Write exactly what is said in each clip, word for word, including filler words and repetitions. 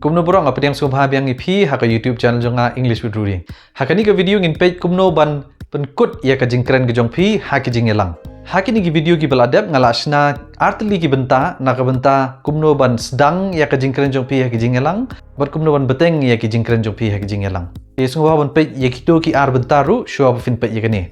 Kumno baroh, nga pdiang sngewbha biang ïa phi ha ka YouTube channel jong nga, English with Rudy. Ha kane ka video ngin peit kumno ban pynkut ïa ka jingkren ka jong phi ha ki jingïalang. Ha kine ki video kiba la dep nga la shna artylli ki bynta, na ka bynta kumno ban sdang ïa ka jingkren jong phi ha ki jingïalang, bad kumno ban bteng ïa ki jingkren jong phi ha ki jingïalang. Te sngewbha ban peit ïa kito ki ar bynta ruh shuwa ba phin peit ïa kane.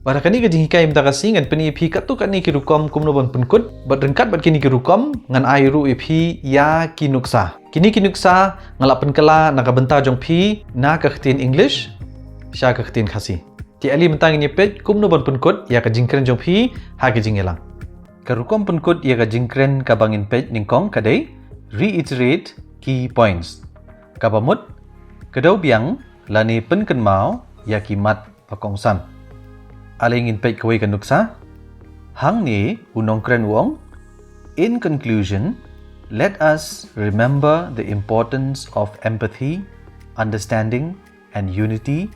Bad ha kane ka jinghikai mynta ka sngi ngan pyni ïa phi katto katne ki rukom kumno ban pynkut, bad ryngkat bad kine ki rukom ngan ai ruh ïa phi ïa ki nuksa. Kine ki nuksa nga la pynkylla na ka bynta jong phi na ka ktien English sha ka ktien Khasi. Te ale mynta ngin ïa peit kumno ban pynkut ïa ka jingkren jong phi ha ka jingïalang. Ka rukom pynkut ïa ka jingkren kaba ngin peit nyngkong ka dei reiterate key points. Kaba mut, kdew biang lane pynkynmaw ïa ki mat ba kongsan. Ale ngin peit kawei ka nuksa. Hangne u nongkren u ong, "In conclusion, let us remember the importance of empathy, understanding, and unity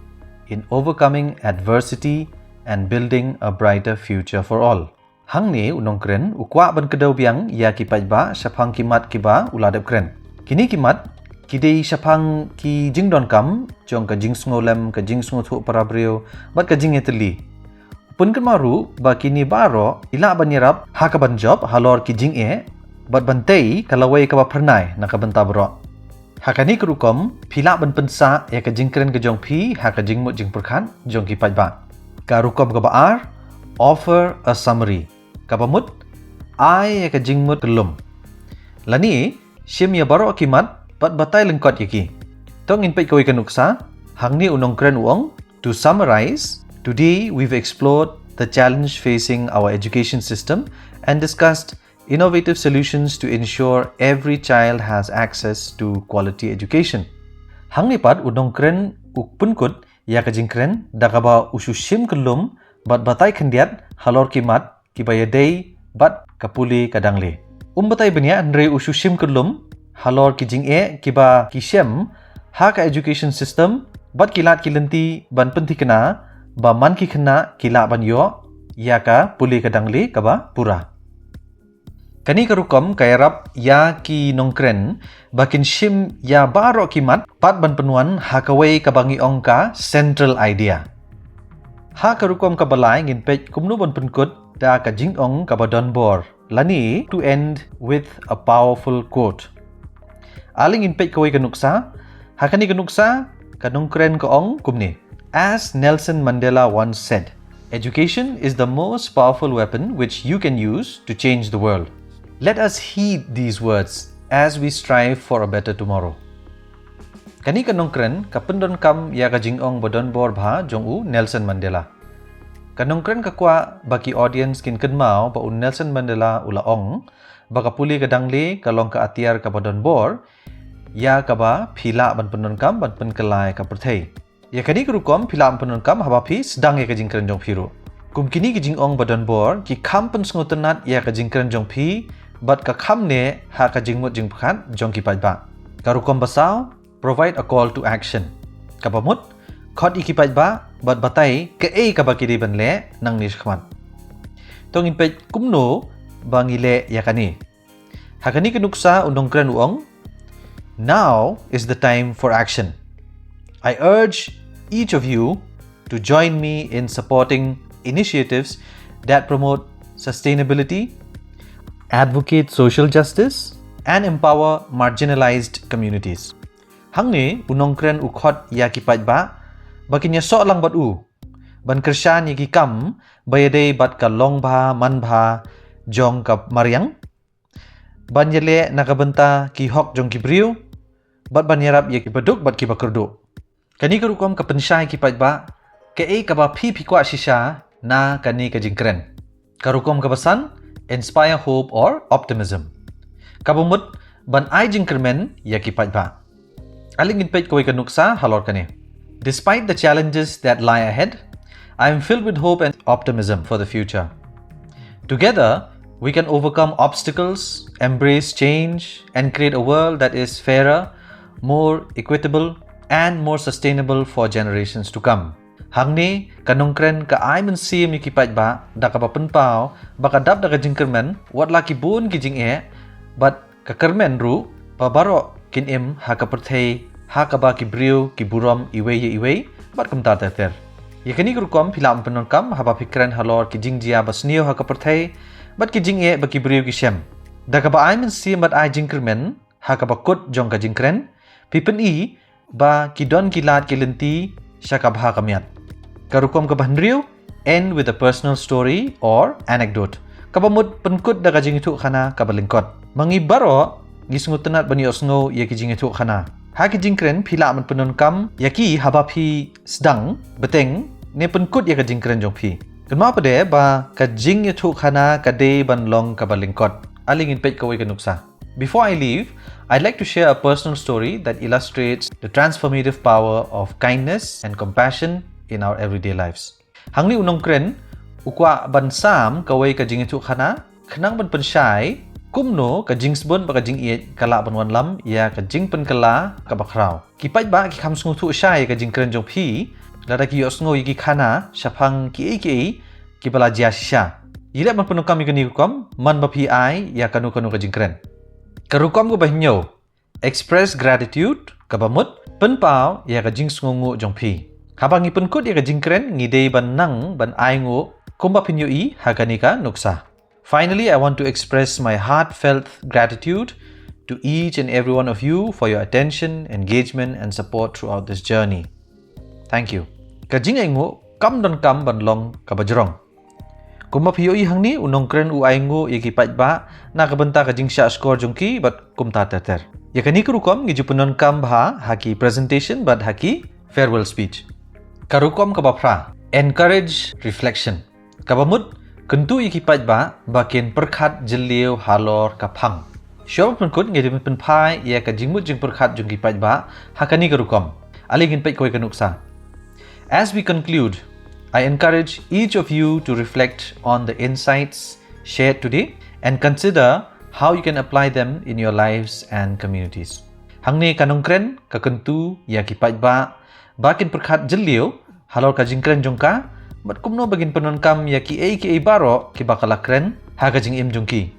in overcoming adversity and building a brighter future for all." Hangne u nongkren u kwah ban kdew biang ïa ki paidbah shaphang ki mat kiba u la dep kren. Kine ki mat ki dei shaphang ki jingdonkam jong ka jingsngewlem, ka jingsngewthuh para briew, bad ka jingïatylli. U pynkynmaw ruh ba kine baroh ki lah ban ïarap ha kaban jop halor ki jingeh bad ban tei ka lawei kaba phyrnai na ka bynta baroh. Ha kane ka rukom phi lah ban pynsah ïa ka jingkren ka jong phi ha ka jingmut jingpyrkhat jong ki paidbah. Ka rukom kaba ar, offer a summary. Kaba mut, ai ïa ka jingmut kyllum. Lane, shim ïa baroh ki mat bad batai lyngkot ïa ki. To ngin peit kawei ka nuksa. Hangne u nongkren u ong, "To summarize, today we've explored the challenge facing our education system and discussed innovative solutions to ensure every child has access to quality education." Hangne pat u nongkren u pynkut ïa ka jingkren da kaba u shu shim kyllum bad batai khyndiat halor ki mat kiba ïadei bad ka pule ka dangle. Um batai bniah hynrei u shu shim kyllum halor ki jingeh kiba ki shem ha ka education system bad ki lad ki lynti ban pynthikna ba man ki khynnah ki lah ban ïoh ïa ka pule ka dangle kaba pura. Kane ka rukom ka ïarap ïa ki nongkren ba kin shim ïa baroh ki mat pat ban pynwan ha kawei kaba ngi ong ka central idea. Ha ka rukom kaba lai ngin peit kumno ban pynkut da ka jingong kaba donbor lane to end with a powerful quote. Ale ngin peit kawei ka nuksa. Ha kane ka nuksa ka nongkren ka ong kumne, "As Nelson Mandela once said, education is the most powerful weapon which you can use to change the world. Let us heed these words as we strive for a better tomorrow." Kane ka nongkren ka pyndonkam ïa ka jingong ba donbor bha jong u Nelson Mandela. Ka nongkren ka kwah ba ki audience kin kynmaw ba u Nelson Mandela u la ong ba ka pule ka dangle ka long ka atiar kaba donbor ïa kaba phi lah ban pyndonkam ban pynkylla ïa ka pyrthei. Ïa kane ka rukom phi lah ban pyndonkam haba phi sdang ïa ka jingkren jong phi ruh. Kum kine ki jingong ba donbor ki kham pynsngewtynnat ïa ka jingkren jong phi bad ka kham neh ha ka jingmut jingpyrkhat jong ki paidbah. Ka rukom ba saw, provide a call to action. Kaba mut, khot ïa ki paidbah bad batai kaei kaba ki dei ban leh nangne shakhmat. To ngin peit kumno ba ngi leh ïa kane. Ha kane ka nuksa u nongkren u ong, "Now is the time for action. I urge each of you to join me in supporting initiatives that promote sustainability, advocate social justice, and empower marginalized communities." Hangne u nongkren u khot ïa ki paidbah ba kin ïasoh lang bad u ban kyrshan ïa ki kam ba ïadei bad ka long bha man bha jong ka mariang, ban ïaleh na ka bynta ki hok jong ki briew bad ban ïarap ïa ki baduk bad ki bakyrduh. Kane ka rukom ka pynshai ki paidbah kaei kaba phi phi kwah shisha na kane ka jingkren. Ka rukom kaba san, inspire hope or optimism. Kaba mut ban ai jingkyrmen ïa ki paidbah. Ale ngin peit kawei ka nuksa halor kane. "Despite the challenges that lie ahead, I am filled with hope and optimism for the future. Together, we can overcome obstacles, embrace change, and create a world that is fairer, more equitable, and more sustainable for generations to come." Hangne ka nongkren ka ai mynsiem ïa ki paidbah da kaba pynpaw ba ka dap da ka jingkyrmen wat la ki bun ki jingeh bad ka kyrmen ruh ba baroh kin im ha ka pyrthei ha kaba ki briew ki burom iwei ïa iwei bad kumta ter ter. Ïa kane ka rukom phi lah ban pyndonkam haba phi kren halor ki jingjia ba sniew ha ka pyrthei bad ki jingeh ba ki briew ki shem. Da kaba ai mynsiem bad ai jingkyrmen ha kaba kut jong ka jingkren, phi pyni ba ki don ki lad ki lynti sha ka bha ka miat. Ka rukom kaba hynriew, end with a personal story or anecdote. Kaba mut pynkut da ka jingïathuhkhana kaba lyngkot. Ma ngi baroh ngi sngewtynnat ban ïohsngew ïa ki jingïathuhkhana. Ha ki jingkren phi lah ban pyndonkam ïa ki haba phi sdang, bteng ne pynkut ïa ka jingkren jong phi. Kynmaw pat de ba ka jingïathuhkhana ka dei ban long kaba lyngkot. Ale ngin peit kawei ka nuksa. Before I leave, I'd like to share a personal story that illustrates the transformative power of kindness and compassion in our everyday lives. Hangne u nongkren u kwah ban sam kawei ka jingïathuhkhana khnang ban pynshai kumno ka jingsbun bad ka jingïeit ka lah ban wanlam ïa ka jingpynkylla kaba khraw. Ki paidbah ki kham sngewthuh shai ïa ka jingkren jong phi lada ki ïohsngew ïa ki khana shaphang kiei kiei kiba la jia shisha. Ïaleh ban pyndonkam ïa kane ka rukom man ba phi ai ïa kano kano ka jingkren. Ka rukom kaba hynñiew, express gratitude, kaba mut pynpaw ïa ka jingsngewnguh jong phi. Haba ngi pynkut ïa ka jingkren ngi dei ban nang ban ainguh kumba phin ïohi ha kane ka nuksa. Finally, I want to express my heartfelt gratitude to each and every one of you for your attention, engagement, and support throughout this journey. Thank you. Ka jingainguh kam donkam ban long kaba jrong. Kumba phi ïohi hangne, u nongkren u ainguh ïa ki paidbah na ka bynta ka jingshah shkor jong ki bad kumta ter ter. Ïa kane ka rukom ngi ju pyndonkam bha ha ki presentation bad ha ki farewell speech. Ka rukom kaba phra, encourage reflection. Kaba mut kyntu ïa ki paidbah ba kin pyrkhat jylliew halor ka phang. Shuwa ban pynkut ngi dei ban pynphai ïa ka jingmut jingpyrkhat jong ki paidbah ha kane ka rukom. Ale ngin peit kawei ka nuksa. As we conclude, I encourage each of you to reflect on the insights shared today and consider how you can apply them in your lives and communities. Hangne ka nongkren ka kyntu ïa ki paidbah ba kin pyrkhat jylliew halor ka jingkren jong ka bad kumno ba kin pyndonkam ïa kiei kiei baroh kiba ka la kren ha ka jingim jong ki.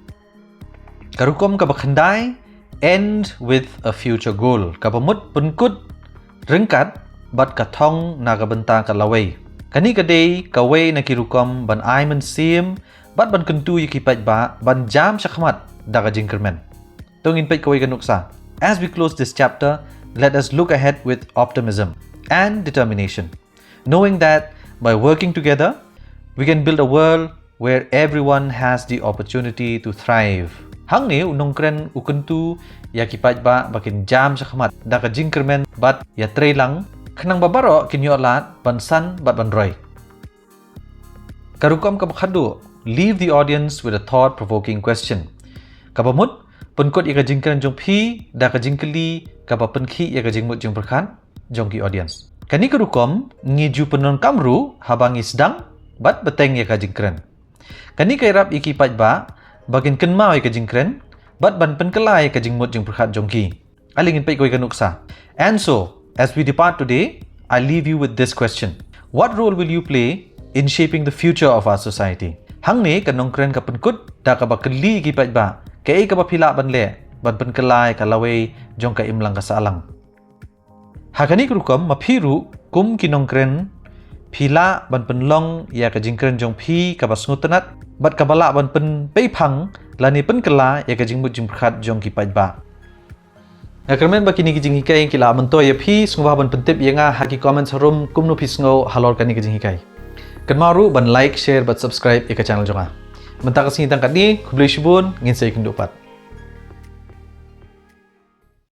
Ka rukom kaba khyndai, end with a future goal. Kaba mut pynkut ryngkat bad ka thong na ka bynta ka lawei. Kane ka dei kawei na ki rukom ban ai mynsiem bad ban kyntu ïa ki paidbah ban jam shakhmat da ka jingkyrmen. To ngin peit kawei ka nuksa. As we close this chapter, let us look ahead with optimism and determination, knowing that by working together, we can build a world where everyone has the opportunity to thrive. Hangne u nongkren u kyntu ïa ki paidbah ba kin jam shakhmat da ka jingkyrmen bad ïatreilang khnang ba baroh kin ïoh lad ban san bad ban roi. Ka rukom kaba khatduh, leave the audience with a thought-provoking question. Kaba mut pynkut ïa ka jingkren jong phi da ka jingkylli kaba pynkhih ïa ka jingmut jingpyrkhat jong ki audience. Kane ka rukom ngi ju pyndonkam ruh haba ngi sdang bad bteng ïa ka jingkren. Kane ka ïarap ïa ki paidbah ba kin kynmaw ïa ka jingkren bad ban pynkylla ïa ka jingmut jingpyrkhat jong ki. Ale ngin peit kawei ka nuksa. And so, as we depart today, I leave you with this question. What role will you play in shaping the future of our society? Hangne ka nongkren ka pynkut da kaba kylli ïa ki paidbah kaei kaba phi lah ban leh ban pynkylla ïa ka lawei jong ka imlang ka sahlang. Ha kane ka rukom ma phi ruh kum ki nongkren phi lah ban pynlong ïa ka jingkren jong phi kaba sngewtynnat bad kaba lah ban pynpeiphang lane pynkylla ïa ka jingmut jingpyrkhat jong ki paidbah. Nga kyrmen ba kine ki jinghikai ki lah myntoi ïa phi, sngewbha ban pyntip ïa nga ha ki comments harum kumno phi sngew halor kane ka jinghikai. Kynmaw ruh ban like, share bad subscribe ïa ka channel jong nga. Mynta ka sngi tang katne, khublei shibun, ngin sa ïakynduh pat.